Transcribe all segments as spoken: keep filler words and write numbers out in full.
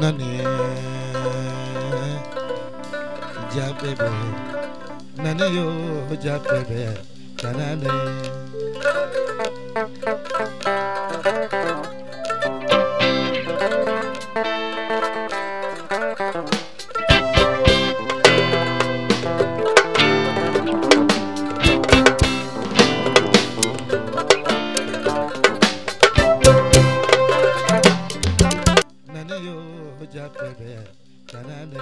Nane, jaɓɓe ɓe, nane yo, jaɓɓe ɓe, kanane. Nane yo, jaɓɓe ɓe, kanane.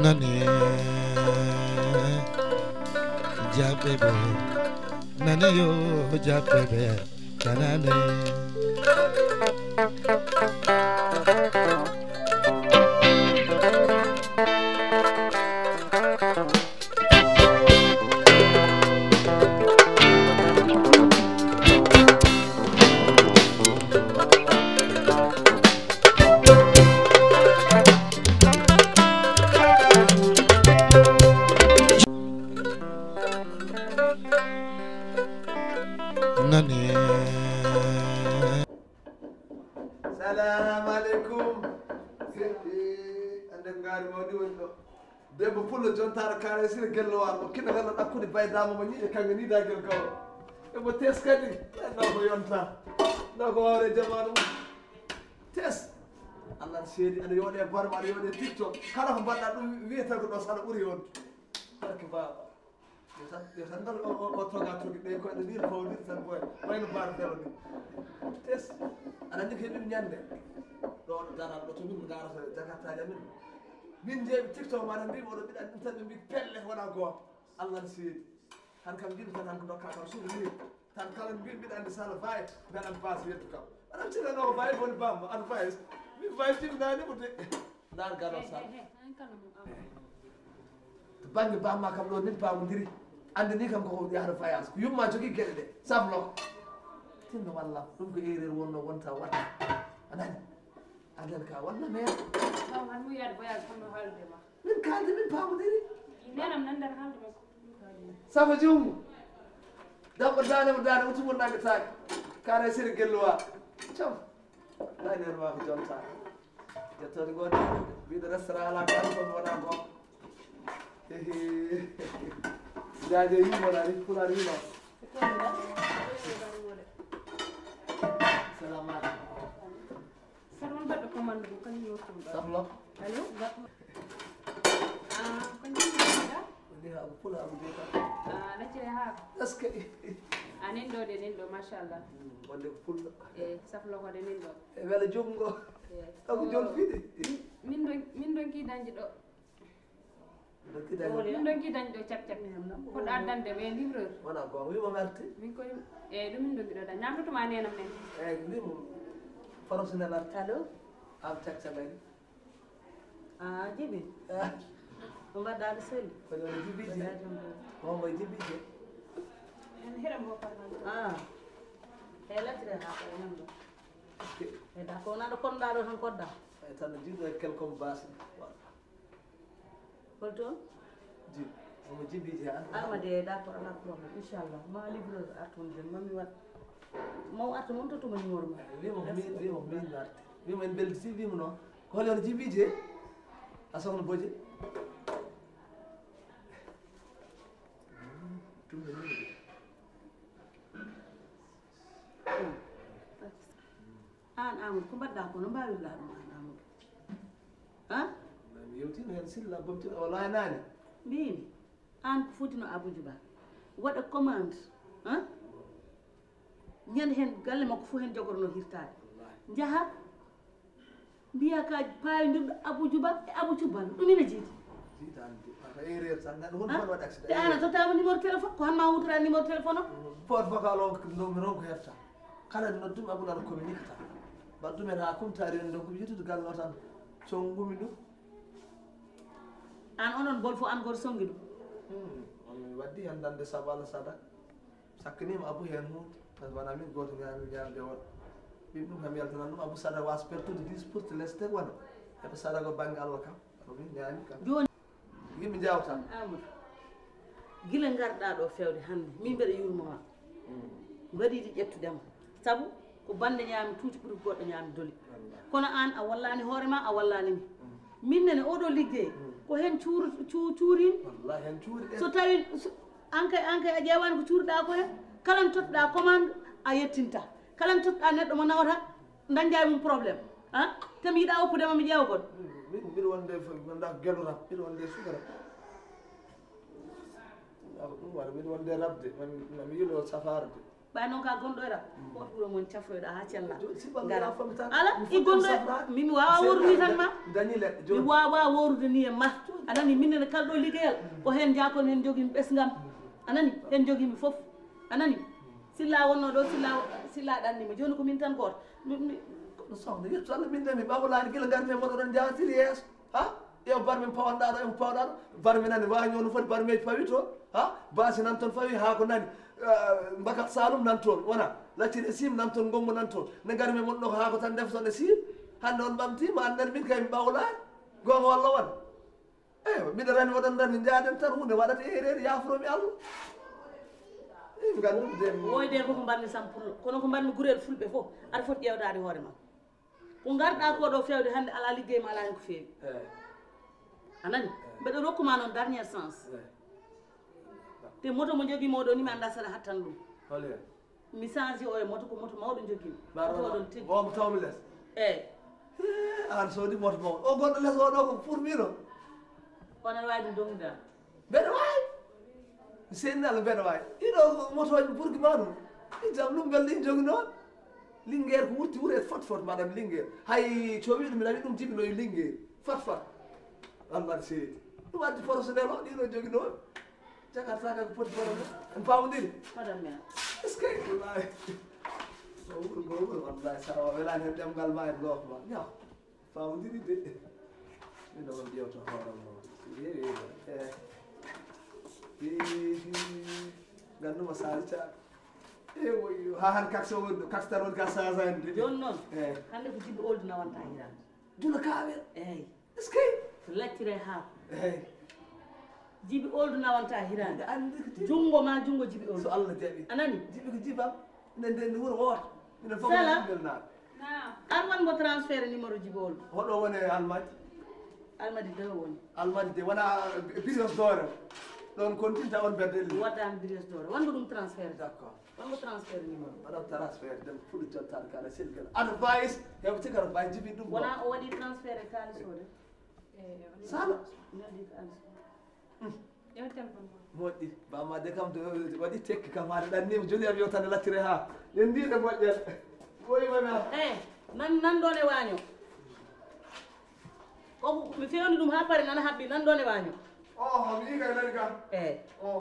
Nane, jaɓɓe ɓe, nane yo, jaɓɓe ɓe, kanane. Nane. Salamu aleykum. Ande ngaari mawɗi woni ɗo. Debbo pullo jontaɗo kaare sira gellowaɗo o kinna walla ɗakkude baydama mo ñiiƴe kanga ni dagel gawo. Emo teskadi. Ɗo ko yonta. Ɗo ko hoore jamaanu mum. Tes. Allah ne seedi, aɗa yooɗe barma, aɗa yooɗe tiktok. Kala ko mbaɗɗa ɗum wiyete ko ɗo saɗa ɓuri on. Barke baba. Yo tan, yo tan ngal o, o, o toga togi ɓe koyɗe ni fawdir tan boy. Wayno bar felo ni. Tes. Aɗa andi ke ɗum ñande. Ɗo ɗo daral ɗo to min garata jakartaji amin. Min jeeɓi tiktok ma tan mbi oɗo mbiɗa ɗum tan ɓe mbi pelle wona goto. Allah ne seedi. Tan kam jiɗi tan han ko dokka kam suudu ni. Tan kala mbin mbiɗa andi sala vaye mbeɗa bas yettu kam. Aɗa tila no vaye woni bamma advice. Mi vaye timnani mo de. Ndar gado sala. To bangge bamma kam ɗo min pamodiri. Andini kam ko yahata voyage ko yumma jogi gueɗe ɗe. Sablo. Tinno walla ɗum ko erreur wonno wonta waɗa. Anani. Adan ka walla meya. Taw han mu yaade voyage kono haalde ma. Min kaaldi min paamodiri. Nenam nan nder haalde makko. Safo jummo. Dabba daane mo daane utu mo nangataake. Kaare sere gelluwa. Cam. Lay nder ma ko jonta. Jettode goo de. Wiide restaurant ala kaari ko wona goo. Jaaje yimo nani pulaar yimo. Salamu aleykum. Saɗa won baɗɗo commande ɗum kañum yottum ɗo. Sablo. Allo. Ah, ko ñamduɗa? Ndi ha ko pula abu de ka. Ah, ɗaccire ha. Est-ce que? Ah, nen ɗo de nen ɗo machallah. Wonde ko pullo. E saflo ko de nen ɗo. E wela jungo. Ako jol fide. Min ɗon min ɗon ki dañde ɗo. Min ɗon ki dañde ɗo cak cak. Ko ɗa dande ɓe livreur. Wona gonga wimo mi arti. Min koy e ɗum min ɗon giɗo dañ ñamtotuma nenam nen. Eyyi wimo professionnel arti. Allo. Am cak cak ari. Ah, jibi. Ko mbaɗɗa aɗa selli? Kono no jibiji. Momo jibiji. En heɗa mo parlan. Ah. E lattire ha ko nan ɗo. E da ko nan ɗo kon ɗa ɗo tan kodda. E tan jiɗo e quelcom basi. Holto? Ji. Omo jibi je an. Alma de d'accord, ala problème, inchallah. Ma livreur artu on jon, ma mi wat. Ma o artu, ma on tottuma numéro ma. Wimo min, wimo min arti. Wimo en beldi si, wimo noon. Ko holi on jibi je? A sohna boje. Tum ɓe ni. An Amadou, ko mbaɗɗa ko? No mbawirɗa ɗum an Amadou? Han? Mi yewtino hen Silla Gomtira o laanaani. Mbimi, an ko fotino Abuju Ba. Waɗa commande, han? Ñande hen galle makko fof hen jogorno hirtaade. Njaha, mbiya ka payindirɗo Abuju Ba e Abuju Ba. Ɗum ina jiidi. Jiidaande. Aka erreur tan. Neɗɗo hono Han? Hono waɗi accident. Te an a tottama numéro téléphone, ko han ma hutora numéro téléphone o? Boîte vocale o, no mi ronko hefta. Kala nde noddumi Abou Nana communique tan. Mbaɗ ɗumen haa kumtaari en, donc yettude galle o tan. Songumi ɗum. An onon bol fof an goto songi ɗum. Hmm, on mi waddi hen dande sabu Allah sada. Sakkanima Abou hen hunde. Parce que wona min goto ñaami ñamde on. Min ɗum kam yaltanan ɗum Abou sada was pertude dix pour cent leste wona. Heɓa sada ko banggue Allah kam. Ko min ñaami kam. Joni. Yimɓe jawta. Amadou. Gila ngarɗa ɗo fewde hande. Min mbeɗa yurmo ma. Mbaɗiɗi ƴettudema. Sabu ko bande ñaami tuuti ɓuri goɗɗo ñaami doli. Kono an a wallani hoore ma, a wallani mi. Min nene oɗo liggey ko hen cuuru-, cu-, cuurin. Wallahi hen cuuri ɗen. So tawi, so, an kay, an kay a ƴeewani ko cuuruɗa ko hen. Kala nde tottuɗa commande, a yettinta. Kala nde tottuɗa neɗɗo mo nawata, dañde e mum problème. Han? Te mi yiɗa woppude ma, mi ƴeewa goɗɗo. Min, min, mbiɗo wonde, mbiɗo wonde gelo tan, mbiɗo wonde sukara. Ɗum waɗa, mbiɗo wonde rabde, mami, mami yiɗo safarde. Ɓay noon ka gonɗo e rab, ko ɗum woni cafroyɗa ha cella. Ngara. Ala, i gonɗo e, min mi wawa worude ni tan ma. Dañi leɗɗe, mi wawa worude ni e ma. A nani, min nene kala ɗo liggeyal, ko hen jakon, hen jogimi ɓesngam. A nani, hen jogimi fof. A nani? Silla wonno ɗo, Silla, Silla ɗannima. Joni ko min tan goto. Mi, mi, no sohna, yetto Allah, min de mi ɓawlaani gila ngarmi e mon, oɗon jawtiri yeeso. Ha? Ƴeew barme pawanɗa ɗo, emo pawɗa ɗo. Barme nani, waño no foti barmeji pawi toon. Ha? Basi nan toon fawi, haa ko nani. Eh, mbakat Saloum nan toon, wona. Lacciri e Sim nan toon, Gombo nan toon. Ne ngarmi e mon ɗo ko haako tan ndeftoɗe Sim. Hannde on ɓamti, ma anndani min kay mi ɓawlaani. Goonga walla wona? Eywa, miɗo rani, oɗon rani, njaaden tan, huunde waɗata erreur, yaaforomi Allah. Eh, nganndu de. Woyde ko ko mbanmi sam pullo, kono ko mbanmi gurel fulɓe fof, aɗa foti ƴeewdaade hoore ma. Ko ngarɗa ko ɗo fewde hannde, alaa liggey ma, alaa heen ko feewi. Eh. A nani? Eh. Mbeɗa rokkuma noon dernière chance. Eh. Te moto mo jogii moɗo ni, mi annda saɗa hattan ɗum. Hol hen? Mi change o e moto, ko moto mawɗo jogimi. Moto oɗon tigi. Omo tawmi les. Eyyi. Eh, an soodi moto mawɗo. O gonɗo les o ɗo ko pour mino. Onon wawi ɗum dongude am. Mbeɗa wawi. Mi seedni Allah, mbeɗa wawi. Ɗiɗo motoji burgi ma ɗum. Ɗi jam ɗum belɗo ɗi jogi noon. Linguère ko wutti wuret fot fot, madame Linguère. Hay cowi ɗum, mi nani ɗum jibinoyi Linguère. Fot fot. An mbaɗa seedi. Ɗum addi professionnel o, ɗiɗo jogi noon. Jakarta kadi ko poti bonande. En pawodiri. Madame maire. Est-ce que? Wallahi. Ko wuro, ko wuro, wallahi, sa o welani hen ɗemngal ma, en gooto ma. Yaw. Pawodiri de. Min ɗo on ƴewta hoore mo. Yewi, eh. Yewi, ganduma sali ca. E woyo, ha han kakso woni ɗo, kakso tan woni ka sasa en de. Joni noon, eh, hande ko jibi oldu nawanta hirande. Jula kawel. Eyyi. Est-ce que? Laccire haako. Eyyi. Jibi oldu nawanta hirande. Mbiɗa anndi ko jibi. Junngo ma junngo jibi oldu. So Allah jaɓi. A nani? Jibi ko jibam. Nden nden wuro wooto. Minen fof Sala. Minen belnaaɓe. Naam. Ar wan mo transfert numéro jibi oldu. Hoɗo woni e Almadi? Almadi de woni. Almadi de wona, eh, Brioche Dorée. Ɗon kontinta on bedde. Waɗɗaani Brioche Dorée. Wan mo ɗum transfert. D'accord. Wan mo transfert numéro. Waɗa transfert dem fuɗi jottaade kala selkel. Advice, heɓa cik advice jibi ɗum. Wona o waɗi transfert e kaalis o de. Sala. Noddi kaalis. Hmm. Ƴeew téléphone ma. Moƴƴi. Bamma de kam to waɗi tekki kam haade ɗannima joli am yewtande laccire ha. Nden ndiɗe moƴƴere. Woyi mami ha. Eh, nan, nan ɗon e waaño. Ko mi fewni ɗum ha pare nana habbi nan ɗon e waaño. Oho, mi yi kay nani kam. Eh. Oh.